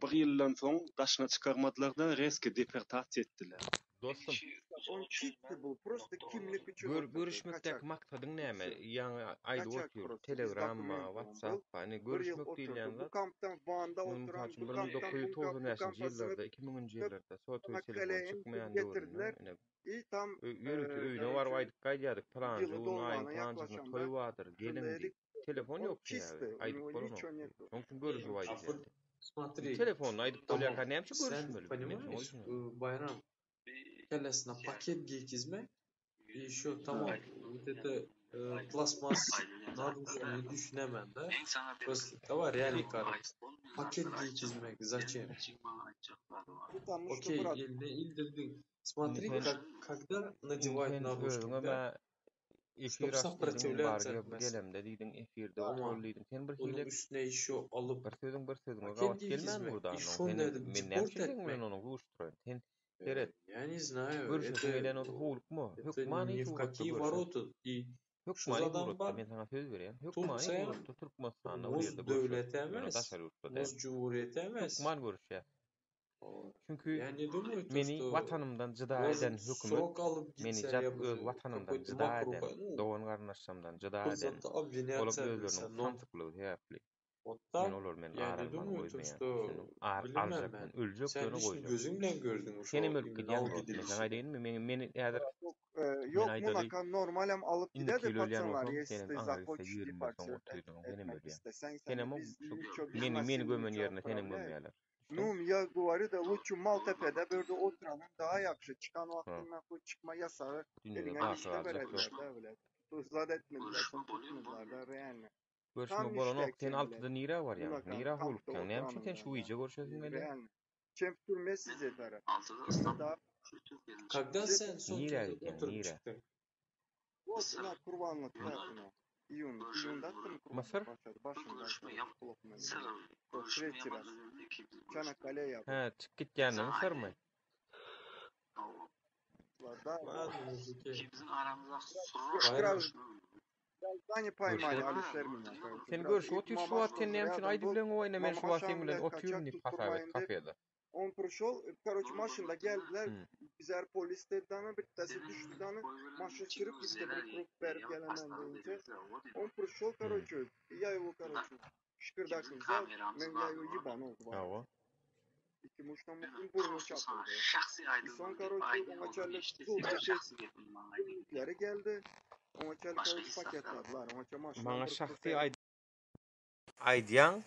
Bir ýyldan soň daşyna çykarmadylar-da rezki deportasiýa etdiler. Dostum. On çizdi bu prosta kimlik üçin Gör, oturdy. görüşmekdäki Kaçak. maksadyň näme? Всё. Ýaňy aýdyp Kaçak otyr, prosta. Без Telegramma, документов он был. WhatsApp-a, ine Bir ýyl görüşmek oturdy. diýilýän Bu zat kampdan Wanda muny mysal oturan, üçin bu kampdan bu kamp, bu 1995-nji kampa ýyllarda, synyp 2000-nji ýyllarda sotowý telefon Çanakkale'ye çykmaýan döwründe getirdiler. ine I tam ö ýörite e, öýüne baryp короче aýdyp gaýdýardyk, pylanjy ýyly gün aýyň dolmana pylanjysyna ýaklaşanda toý bardyr, şunda geliň diýip. edik. Telefon On ýok sebäbi, çizdi. U aýdyp него bolanok. ничего нету. Şonuň üçin görüşip Он А aýdylýardy. вот смотри, Telefonda aýdyp bolýarka tamam näme üçin sen görüşmeli? Men şoňa понимаешь, düşünemok. э, Bayram kellesine paket giýgizmek и еще tamam вот это э, plastmas naruşnigy düşünemän da. Просто давай реально garap. Paket giýgizmek зачем? Потому что, Okey, брат, eline ildirdiň. Indi Смотри, sen как когда indi надевать sen наручник, özüňe да? mä Чтоб efir aç diýdiň, bar сопротивляться gel etmez. gelemde diýdiň, efirde Ama otur diýdiň. Sen bir onuň hile üstüne еще alyp bir sözüň bir sözüňe paket gabat gelmän giýgizmek durdy и annoň. şony Sen edip men näme deport üçin seň bilen etmek. onuň duşduraýyn? Sen Э, seret. Я не знаю, Görüşesiň это gelen bolsa howlukma. это Hökmany ни в suratda какие görüşeris. ворота. И şu Hökmany zadam suratda bar men saňa söz berýän. Hökmany Türkiýe suratda Türkmenistanda bir muz ýerde görüşeris. döwleti Ýöne emes, daşary ýurtda däl. muz jumhuriýeti emes. Hökman görüşýäs. Çünki Я не думаю, то, meni что watanymdan jyda eden может hökümet, срок alyp meni gitse jat ýa öz bir watanymdan какой-то jyda eden, makruha, ну, dogan-garyndaşlarymdan jyda eden, pursatda olar obвиняться özleriniň etmese, но samsyklygy sebäpli. вот Men так olar bilen я ar не alman думаю, то, goýmaýan. что Düşündiňmi? Ar bilmem aljak men. men, öljek Sen ýöne lично goýjak. gözüň bilen gördüň şo Senem ölüp imенно gidýäň alyp dost. Men saňa gidilişini. aýdaýynmy? Meni meni häzir Yok, e, men yok aýdaly Munaka normalem alıp indiki giderdi ýyl ölýän patronlar. bolsam, Если senem ты aňa gitse захочешь 20 ýyl soň депортировать otyrdyň, senem etmek ölýäň. istesen seni Senem biz şu ничего biz meni meni Masin gömen ничего ýerine senem отправляет. gömýärler. Ну, Düşdüňmi? я говорю, да лучше Maltepe'de böyle oturanın daha yakşı. Çıkan Ha. vaktinden koy çıkma yasağı Dünýede eline daşy liste galjak ýok. verediler da öyle. Tuzlat etmediler, son tutmadılar da реально. Görüşmek Tam bolanok, işlek sen sen altyda bile. nirä barýaň? Munakan Nirä kampta howlukýaň? Näme üçin sen oturanın şu gije görüşesiň gelýär? Реально. Чем в тюрьме сидеть, Да. Когда sen son Nirä kez gidýäň, oturyp nirä? çykdyň? Вот na kurbanlık tarafına. İyun, iyunda attı mı kurbanlık Mısır? başladı? Başında lokma. Третий раз. Çanakkale yaptı. Hä, çyk gitýände Mısyrmy? Да. Ладно, мужики. Biraz Граждане поймали Görüşmek. Alişer меня. короче. Sen Biraz görüşüp ilk otyr şu mamaş wagt sen näme üçin рядом aýdyp был. bileň oýna men şu wagt sen bilen Mamaşan otyryn bilen diýip hasap et kaçak kafede. Он пришел, короче, maşynda geldiler. Hmm. Bizer polis dedi dana bittesi düştü dana. Maşyn sürüp gitti bir krup berip gelemem deyince. Он пришел, короче, я его, короче, şıkırdak взял, men я его ебанул. Hawa. İki muştan burnu çatıldı. Son короче, oňa çarlı Leri geldi. Oňa çarlı короче paketlediler. Oňa çarlı maşyn. Maňa şahsy aýd aýdýaň.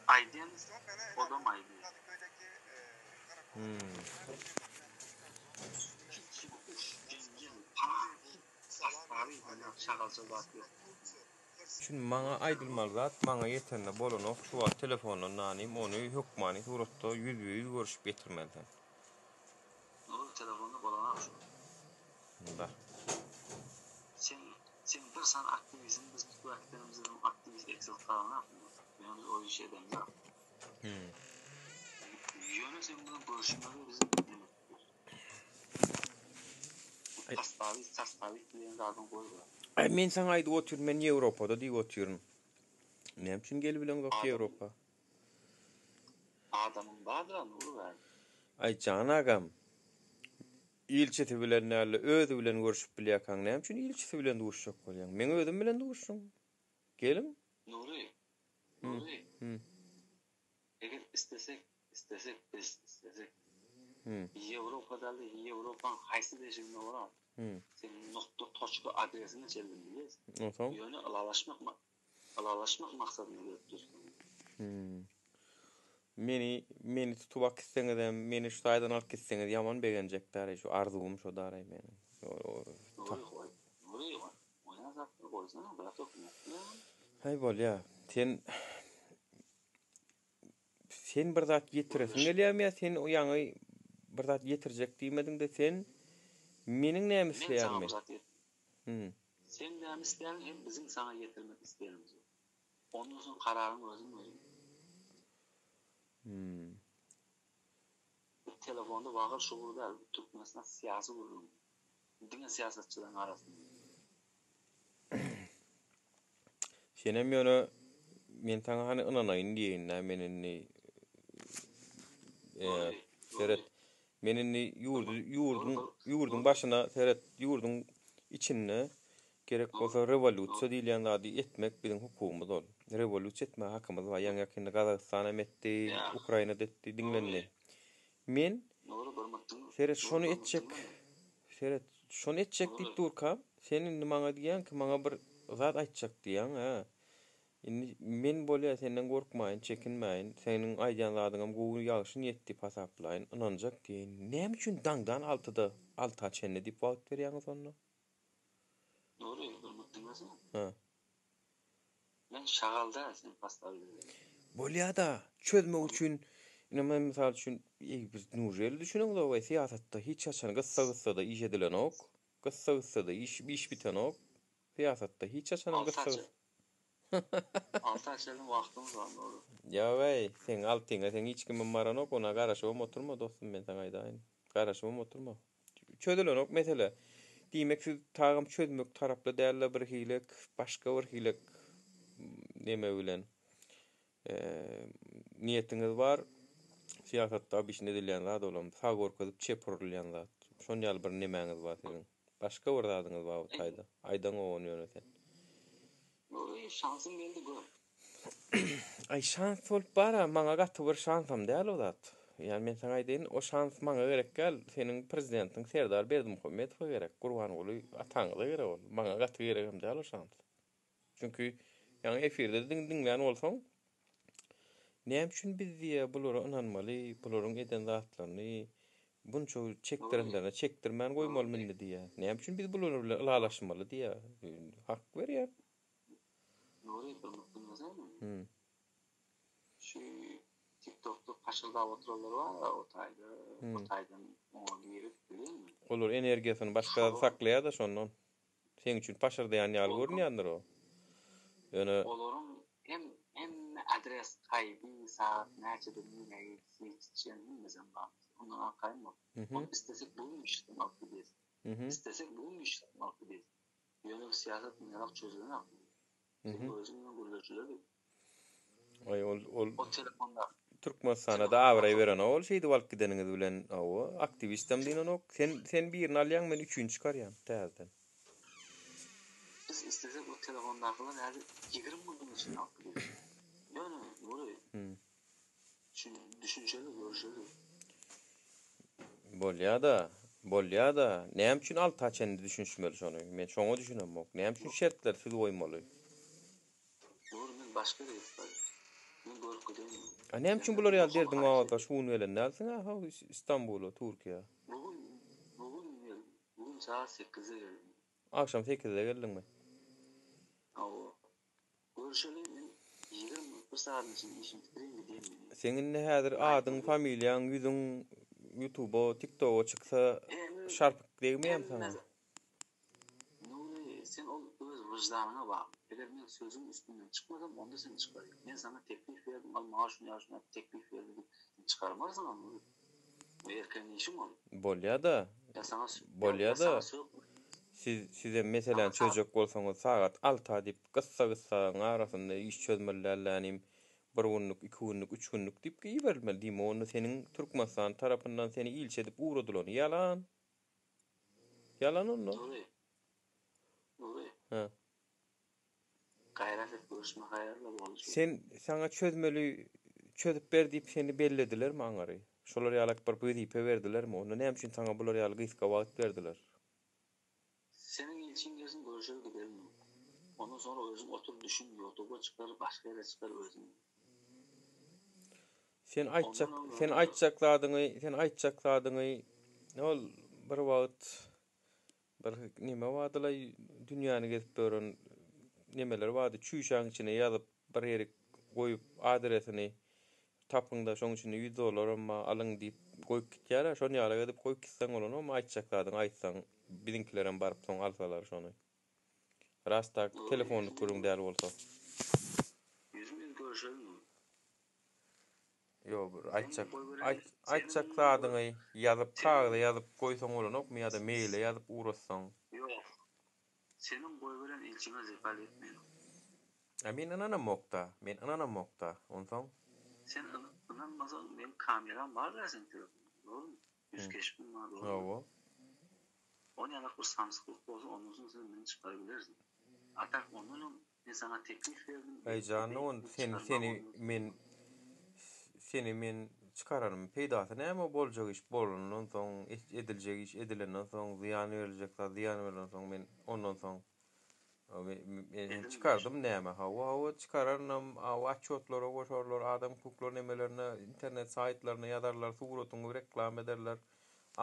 Hmm. Üçin maňa aýdylmaly zat maňa ýetende bolanok. Şu wagt telefondan nanym ony hökmany suratda ýüzbe-ýüz görüşüp getirmeli sen. Da. Sen sen bir san aktivizm biz bu aktivizm aktivist Excel kalan Yani o işe edemez. Hmm. Yöne sen bunun görüşmeleri bizim Ay- Tastavi, tastavi diyen zaten koyuyor. Ay men saňa aýdyp otyryn, men Ýewropada diýip otyryn. Näme üçin gelip bileňok Ýewropa? Adamın vardır ama olur ver. Ay jan agam. Ilçisi bilen näle özi bilen görüşüp bilýärkaň, näme üçin ilçisi bilen duşjak bolýaň? Men özüm bilen duşum. Geliň. Nuri, Hmm. Nuri. Hmm. Eğer istesek, istesek biz istesek Hmm. Avrupa'da da Avrupa'nın haysi rejimine oran Hmm. senin nokta toçka adresini çeldin biliyorsun. Onsoň? Yöne alalaşmak mı? Alalaşmak maksadını görüp dursun. Hmm. Meni meni tutup alyp gitseňiz hem, meni şu taýdan alyp gitseňiz ýaman begenjekler, şu arzuwym şo daraý meniň. O- o- ta- Nuri koy. Nuri koy. Oyna zaten koysana bırak okuma. Haý bolýa. Sen sen bir zat ýetiresiň gelýärmi ýa sen o ýaňy bir zat ýetirjek diýmediň de sen meniň näme Men sana isleýärmi? bu zat yet- Hmm. Sen näme isteýäň hem biziň sana getirmek isteýänimiz ýok. Ondan soň kararyň özüň özüň. Hmm. Bu telefonda wagyr şugur däl, bu Türkmenistan syýasy gürrüň. Diňe syýasatçylaryň arasynda. Senem ýöne men saňa hany ynanaýyn diýeýin-dä, men indi. Seret, men indi ýurdy, ýurduň, ýurduň başyna seret, ýurduň içinde gerek bolsa rewolýusiýa diýilýän zady etmek biziň hukugymyz ol. Rewolýusiýa etmäge hakymyz bar. Ýaňy-ýakynda Gazagystan hem etdi, Ukraina-da etdi, diňlendi. Men, seret, şony etjek, seret, şony etjek diýip durkam, sen indi maňa diýýäň ki, maňa bir zat aýtjak diýýäň, hä? Indi men bolýa senden gorkmaýyn, çekinmäýin, seniň aýdýan zadyňam gowy, ýagşy niýet diýip hasaplaýyn, ynanjak diýeýin. Näme üçin daňdan altyda, alta çenli diýip wagt berýäňiz onda? Nury, bir minut diňlesene. Hä. Men şagal däl, sen postaw berýän. Bolýa-da, çözmek üçin, ine men mysal üçin, eý biz nurjeli düşüneňzok-aý, syýasatda hiç haçan gyssa-gyssada iş edilenok, gyssa-gyssada iş, iş bitenok. Syýasatda hiç haçanam gyssag. Alta çenli wagtymyz bar Nury. Ýok-eý, seň altyňa seň hiç kimem baranok, ona garaşybam oturma dostum men saňa aýdaýyn. Garaşybam oturma. Çözülenok mesele. Diýmek siz tagam çözmek taraply däl-de bir hilek başga bir hilek neme bilen niýetiňiz bar. Syýasatda obyçny edilýän zat olam sag görkezip çep urulýan zat. Şon ýaly bir nemäňiz bar siziň. Başga bir zadyňyz bar bu taýda. Aýdaňok ony ýöne sen. Nury şansyň geldi gör. Aý şans bolup bara maňa gaty bir şansam däl o zat. Ýani men saňa aýdaýyn o şans maňa gerek däl seniň prezidentiň Serdar Berdimuhamedowa gerek Gurbanguly ataňyza gerek ol maňa gaty geregem däl o şans. Çünki ýaňy efirde diňlän bolsaň Näme üçin biz diýýär bulara ynanmaly, bularyň eden zatlaryny bunça çekdirenlerine çekdirmän goýmaly indi diýýär. Näme üçin biz bular bilen ylalaşmaly diýýär. Hak berýär. Nury bir minut diňlesene. Hum. Şu TikTokda paşyrdap oturanlar bar-a o taýda, o taýdan oňa girip bilýäňmi? Olar energiýasyny başga zada saklaýar-da şondan. Seň üçin paşyrdaýan ýaly görünýändir o. Ýöne. Olaryň hem hemme adres kaýdy, sagat näçede nirä gitjegini hemmesem bar. Ondan arkaýyn bol. Ony islesek bu gün işden alyp gidýäs. Islesek bu gün işden alyp gidýäs. Ýöne bu syýasat mundanrak çözülenok. Seň özüň bilen gürleşileri. Aý ol ol O telefonda Türkmenistana da abraý berenok ol şeýdip alyp gideniňiz bilen hawa aktiwistem dynanok. Sen sen birini alýaň men üçüni çykarýan täzeden. Biz islesek o telefondakylar häzir 20 günüň içinde alyp gideriz. Ýöne Nury düşünşeli görüşeli. Bolýada bolýada näme üçin alta çenli düşünişmeli şony men şoňa düşünemok näme üçin şertleri siz goýmaly. Nury men başga ýere gidip barýan. Men görüp gideýin. A näme üçin bular ýaly derdiň bar bolsa şu gün gelen dälsiň a how Istanbula Türkiýä. Bu gün bu gün geldim. Bu gün sagat sekizde geldim. Agşam sekizde geldiňmi? Hawa. Görüşeli men 21 sagatyň içinde işimi bitireýin gideýin men. Seň indi häzir adyň familiýaň ýüzüň ýutuba tiktoga çyksa şarpyk degmeýämi saňa? Nury, sen ol öz wyždanyňa bagly. Eger men sözüň üstünden çykmasam, onda sen çykar. Men saňa teklip berdim, ol maňa şuny ýa şuny teklip berdi diýip, sen çykarmarsyň-a Nury. Bu erkegin işimi ol? Bolýa-da. Ýa saňa Bolýa-da. Siz sizem meseläni çözjek bolsaňyz sagat alta diýip gyssa-gyssagyň arasynda iş çözmeli dällänim bir günlük, iki günlük, üç günlük diýip iberilmeli. Diýmek onda seniň Türkmenistan tarapyndan seni ilçi edip ugradylany ýalan. Ýalan onda. Nury. Nury. Hä. Gaýrat et görüşme haýyrly bolsun. Sen saňa çözmeli çözüp ber diýip seni belledilermi aňary? Şolar ýalak bir wezipe berdilermi? Onda näme üçin saňa bular ýaly gysga wagt berdiler? Seniň ilçiň gelsin görüşeli gidelim. Ondan soňra özüň otur düşün ýotuba çykar başga ýere çykar özüň. Sen aýtjak sen aýtjak zadyňy sen aýtjak zadyňy ol bir wagt bir neme bardylaý dünýäni gezip ýören nemeler bardy çüýşäň içine ýazyp bir ýerik goýup adresini tapyňda şoň içinde ýüz dollaram bar alyň diýip goýup gitýärä şon ýalak edip goýup gitseň bolanokmy aýtjak zadyňy aýtsaň biziňkilerem baryp soň alsalar şony. Ras tak telefonlyk gürrüň däl bolsa. Ýüzme-ýüz görüşelimi? Ýok bir aýtjak aýtjak zadyňy ýazyp kagyza ýazyp goýsaň bolanokmy ýa-da maile ýazyp ugratsaň. Ýok. Seniň goýberen ilçiňe zeper ýetmeýär. A men ynanamokda, men ynanamokda, onsoň. Sen ynanmasaň meň kameram bar-da seň telefonyňda, dogrumy? Ýüz keşbim bar, dogrumy? Hawa. On ýalak bir samsyklyk bolsa ondan soň sen meni çykaryp bilersiň. A tak ondan öň men saňa teklip berdim. Aý janyň on seni seni men seni men çykaranym peýdasy näme boljak iş bolandan soň ediljek iş edilenden soň zyýan beriljek zat zyýan berlenden soň men ondan soň men çykardym näme hawa hawa çykararynam atçotlara goşarlar adam hukuklary nemelerine internet saýtlaryna ýazarlar suratyňy reklama ederler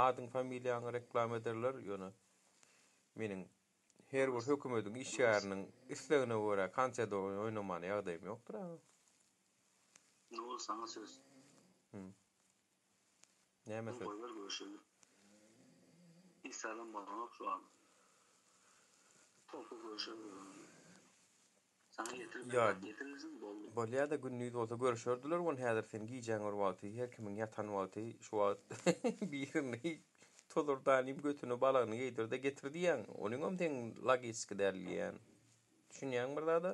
adyň familiýaňy reklama ederler ýöne meniň her bir hökümediň işgäriniň islegine görä konsert oýnamana ýagdaýym ýokdur aga. Nowruz saňa söz. Näme söz? Goýber görüşeli. Hiç zadam bolanok şu wagt. Tolko görüşeli. Saňa ýetirip Ýa ýetirilsin boldy. Bolýada gündiz bolsa görüşerdiler ony häzir sen gijäň bir wagty her kimiň ýatan wagty şu wagt birini tozurdanym götüne balagyny geýdirde getir diýýäň onyňam seň logiski däl diýýän düşünýäňmi bir zada?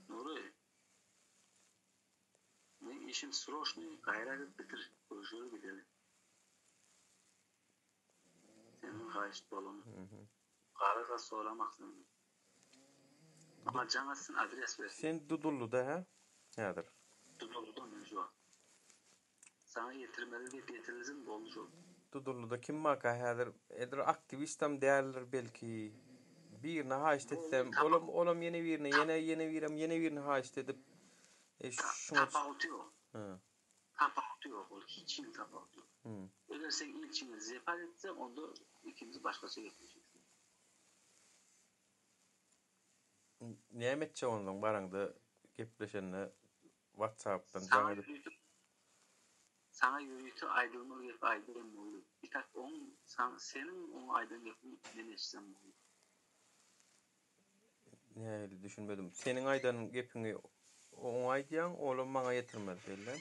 Nury Meň işim sroçnyý gaýrat et bitir görüşeli gideli. Senden haýyşt bolany. Gara zat soramak senden. Maňa jaň atsyn adres bersin. Sen Dudullyda hä häzir? Dudullyda men şu wagt. Saňa ýetirmeli gep ýetirilsin boldy şol. Dudullyda kim barka häzir edil aktiwistam däldir belki. Birine haýyşt etsem olam olam ýene birine ýene ýene birem ýene birine haýyşt edip e şuňa Tapawuty ýok. Hä. Tapawuty ýok ol hiç hili tapawuty ýok. Eger seň ilçiňe zeper etse onda ikimiz başgaça gepleşeris. Näme etjek onsoň baraňda gepleşende whatsappdan jaň edip. Saňa ýörite aýdylmaly gepi aýdaýyn boldy. Itak oň seniň oňa aýdan gepiňi men eşitsem boldy. Nähili düşünmedim. Seniň aýdan gepiňi oňa aýdýaň, olam maňa ýetirmeli şeýle.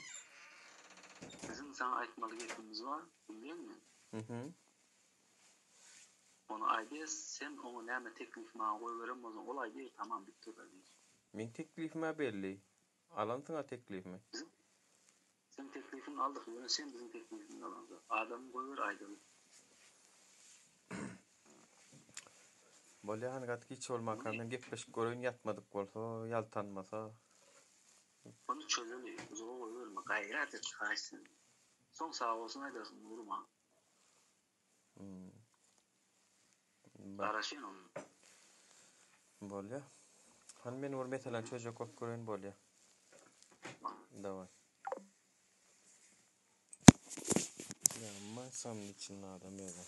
Biziň saňa aýtmaly gepimiz bar, bilýäňmi? Mhm. Ony aýdýas, sen oňa näme teklip maňa goýberen bolsaň, ol aýdýar, tamam bitdi ol iş. Meň teklipim-ä belli. Alansyň-a teklipimi. Biziň seň teklipiňi aldyk, ýöne sen biziň teklipimizi alaňzok. Adamyňy goýber aýdaly. Bolýa hany gaty giç bolmanka men gepleşip göreýin ýatmadyk bolsa, ýaltanmasa. Ony çözeli, uzaga goýberme, gaýrat et haýyş senden. Soň sagbolsun aýdarsyň Nury maňa. Garaşýan onda. Bolýa. Hany men bir meseläni çözjek bolup göreýin bolýa. Daway. Ýa maýsamyň içinde adam ýoga.